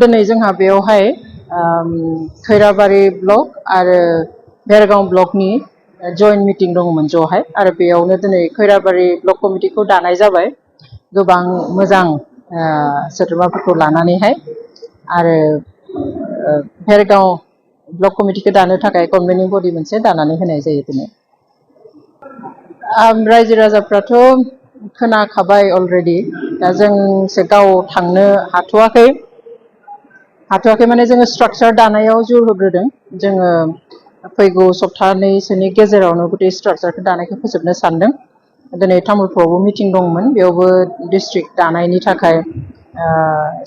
दिनै जोंहा बेयावहाय खैराबारि ब्लक आरो भेरगाव ब्लकनि जयेन्ट मिटिं दङमोन ज'हाय आरो बेयावनो दिनै खैराबारि ब्लक कमिटिखौ दानाय जाबाय गोबां मोजां सोद्रोमाफोरखौ लानानैहाय आरो भेरगाव ब्लक कमिटिखौ दानो थाखाय कनभेनिं बडि मोनसे दानानै होनाय जायो दिनै रायजो राजाफ्राथ' खोनाखाबाय अलरेडि दा जोंसो गाव थांनो हाथ'वाखै माने जोङो स्ट्राक्चार दानायाव जुर होग्रोदों जोङो फैगौ सप्तानैसोनि गेजेरावनो गुटे स्ट्राक्चारखौ दानायखौ फोजोबनो सानदों दिनै तामुलपुरावबो मिटिं दंमोन बेयावबो डिस्ट्रिक्ट दानायनि थाखाय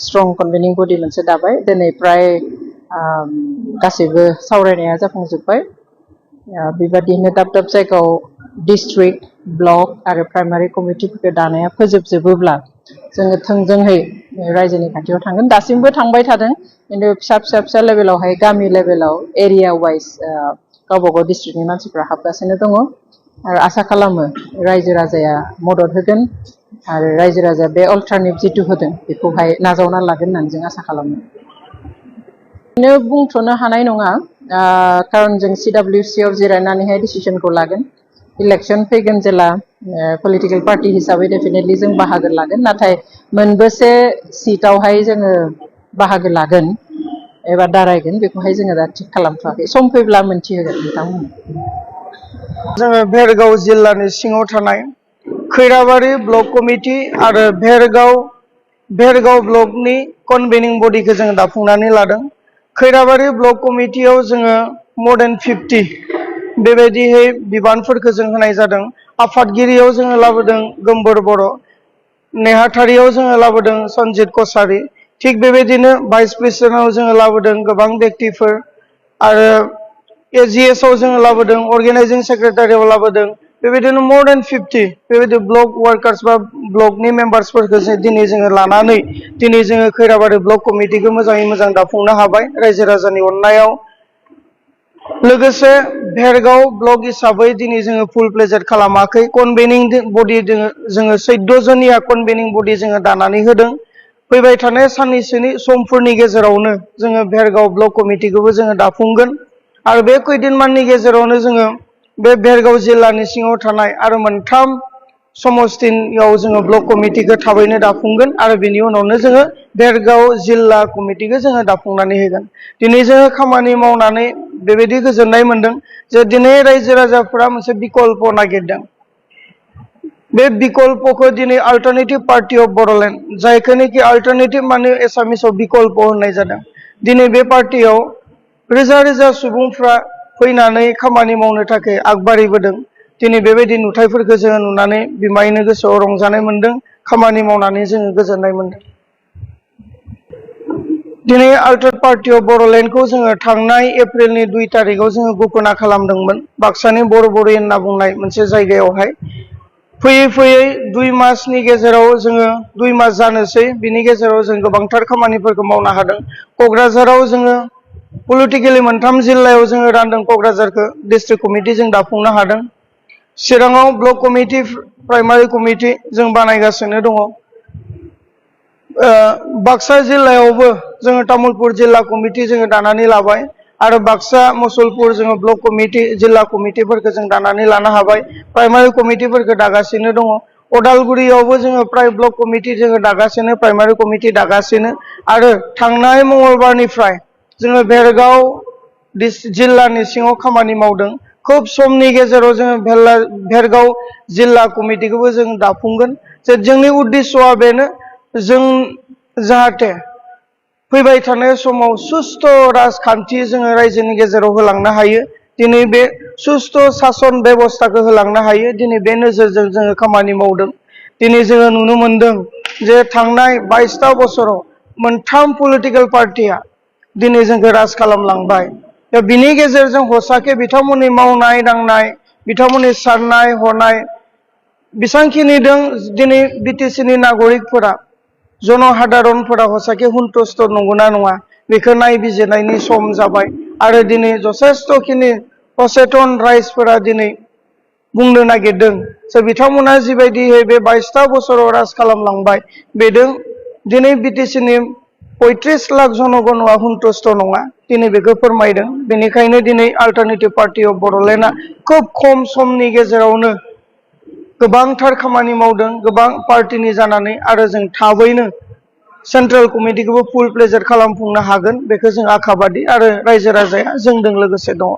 स्ट्रं कनभेनिं बडि मोनसे दाबाय दिनै प्राय गासैबो सावरायनाया जाफुंजोबबाय बेबादिनो दाब दाब जायगायाव डिस्ट्रिक्ट ब्लक आरो प्राइमारि कमिटिफोरखौ दानाया फोजोबजोबोब्ला जोङो थोंजोंहै रायजोनि खाथियाव थांगोन दासिमबो थांबाय थादों खिन्थु फिसा लेभेलावहाय गामि लेभेलाव एरिया वाइज गावबा गाव डिस्ट्रिक्टनि मानसिफ्रा हाबगासिनो दङ आरो आसा खालामो रायजो राजाया मदद होगोन आरो रायजो राजाया बे अल्टारनेटिभ जिथु होदों बेखौहाय नाजावना लागोन होननानै जों आसा खालामो बुंथ'नो हानाय नङा खारन जों CWC आव जिरायनानैहाय डिसिजनखौ लागोन इलेक्शन फैगोन जेला पलिटिकल पार्टी हिसाबै डेफिनेटलि जों बाहागो लागोन नाथाय मोनबेसे सीटआवहाय जोङो बाहागो लागोन एबा दारायगोन बेखौहाय जोङो दा थिग खालामथ'वाखै सम फैब्ला मोनथिहोगोन नोंथांमोन जोङो भेरगाव जिल्लानि सिङाव थानाय खैराबारि ब्लक कमिटि आरो भेरगाव ब्लकनि कनभेनिं बडिखौ जोङो दाफुंनानै लादों खैराबारि ब्लक कमिटियाव जोङो more than 50 बेबायदिहै बिबानफोरखौ जों होनाय जादों आफादगिरियाव जोङो लाबोदों गोमबोर बर' नेहाथारियाव जोङो लाबोदों सन्जित कसारी थिग बेबायदिनो भाइस प्रेसिडेन्टआव जोङो लाबोदों गोबां व्यक्तिफोर आरो AGS आव जोङो लाबोदों अर्गेनाइजिं सेक्रेटारियाव लाबोदों बेबायदिनो more than 50 बेबायदि ब्लक वार्कार्स बा ब्लकनि मेम्बार्सफोरखौ दिनै जोङो लानानै दिनै जोङो खैराबारि ब्लक कमिटिखौ मोजाङै मोजां दाफुंनो हाबाय रायजो राजानि अननायाव लोगोसे भेरगाव ब्लक हिसाबै दिनै जोङो फुल प्लेजेड खालामाखै कनभेनिं बडि जोङो 14 जनिया कनभेनिं बडि जोङो दानानै होदों फैबाय थानाय साननैसोनि समफोरनि गेजेरावनो जोङो भेरगाव ब्लक कमिटिखौबो जोङो दाफुंगोन आरो बे खैदिनमाननि गेजेरावनो जोङो बे भेरगाव जिल्लानि सिङाव थानाय आरो मोनथाम समस्तियाव जोङो ब्लक कमिटिखौ थाबैनो दाफुंगोन आरो बेनि उनावनो जोङो भेरगाव जिल्ला कमिटिखौ जोङो दाफुंनानै होगोन दिनै जोङो खामानि मावनानै बेबायदि गोजोननाय मोनदों जे दिनै रायजो राजाफोरा मोनसे बिकल्प नागिरदों बे बिकल्पखौ दिनै अल्टारनेटिभ पार्टी अफ बड'लेण्ड जायखौनोखि अल्टारनेटिभ माने एसामिसाव बिकल्प होननाय जादों दिनै बे पार्टियाव रोजा सुबुंफ्रा फैनानै खामानि मावनो थाखाय आगबारिबोदों दिनै बेबायदि नुथायफोरखौ जोङो नुनानै बिमायनो गोसोआव रंजानाय मोनदों खामानि मावनानै जोङो गोजोननाय मोनदों दिनै अल्टार पार्टी अफ बड'लेण्डखौ जोङो थांनाय एप्रिलनि 2 तारिखआव जोङो घोषणा खालामदोंमोन बाक्सानि बरबरि होनना बुंनाय मोनसे जायगायावहाय फैयै 2 मासनि गेजेराव जोङो 2 मास जानोसै बिनि गेजेराव जों गोबांथार खामानिफोरखौ मावनो हादों क'क्राझाराव जोङो पलिटिकेलि मोनथाम जिल्लायाव जोङो रानदों क'क्राझारखौ डिस्ट्रिक्ट कमिटि जों दाफुंनो हादों चिराङाव ब्लक कमिटि प्राइमारि कमिटि जों बानायगासिनो दङ बाक्सा जिल्लायावबो जोङो तामुलपुर जिल्ला कमिटि जोङो दानानै लाबाय आरो बाक्सा मुसलपुर जोङो ब्लक कमिटि जिल्ला कमिटिफोरखौ जों दानानै लानो हाबाय प्राइमारि कमिटिफोरखौ दागासिनो दङ अदालगुरियावबो जोङो प्राय ब्लक कमिटि जोङो दागासिनो प्राइमारि कमिटि दागासिनो आरो थांनाय मंगलबारनिफ्राय जोङो भेरगाव जिल्लानि सिङाव खामानि मावदों खूब समनि गेजेराव जोङो भेरगाव जिल्ला कमिटिखौबो जों दाफुंगोन जे जोंनि उद्देश्यआ बेनो जों जाहाथे फैबाय थानाय समाव सुस्थ' राजखान्थि जोङो रायजोनि गेजेराव होलांनो हायो दिनै बे सुस्थ' सासन बेबस्थाखौ होलांनो हायो दिनै बे नोजोरजों जोङो खामानि मावदों दिनै जोङो नुनो मोनदों जे थांनाय 22 बोसोराव मोनथाम पलिटिकेल पार्टिया दिनै जोंखौ राज खालामलांबाय दा बिनि गेजेरजों हसाके बिथांमोननि मावनाय दांनाय बिथांमोननि साननाय हनाय बेसांखिनि दं दिनै बिटिसिनि नागरिकफोरा जनहादारनफोरा हसाके हुन्थुस्थ' नंगौना नङा बेखौ नायबिजिरनायनि सम जाबाय आरो दिनै जथेस्थ'खिनि सचेतन राइजफोरा दिनै बुंनो नागिरदों जे बिथांमोना जिबायदियै बे 22 बोसोराव राज खालामलांबाय बेजों दिनै बिटिसिनि 35 लाख जनगणआ सन्तुष्ट नङा दिनै बेखौ फोरमायदों बेनिखायनो दिनै अल्टारनेटिभ पार्टी अफ बड'लेण्डआ खोब खम समनि गेजेरावनो गोबांथार खामानि मावदों गोबां पार्टीनि जानानै आरो जों थाबैनो सेन्ट्रेल कमिटिखौबो फुल प्लेजार खालामफुंनो हागोन बेखौ जों आखाबादि आरो रायजो राजाया जोंजों लोगोसे दङ।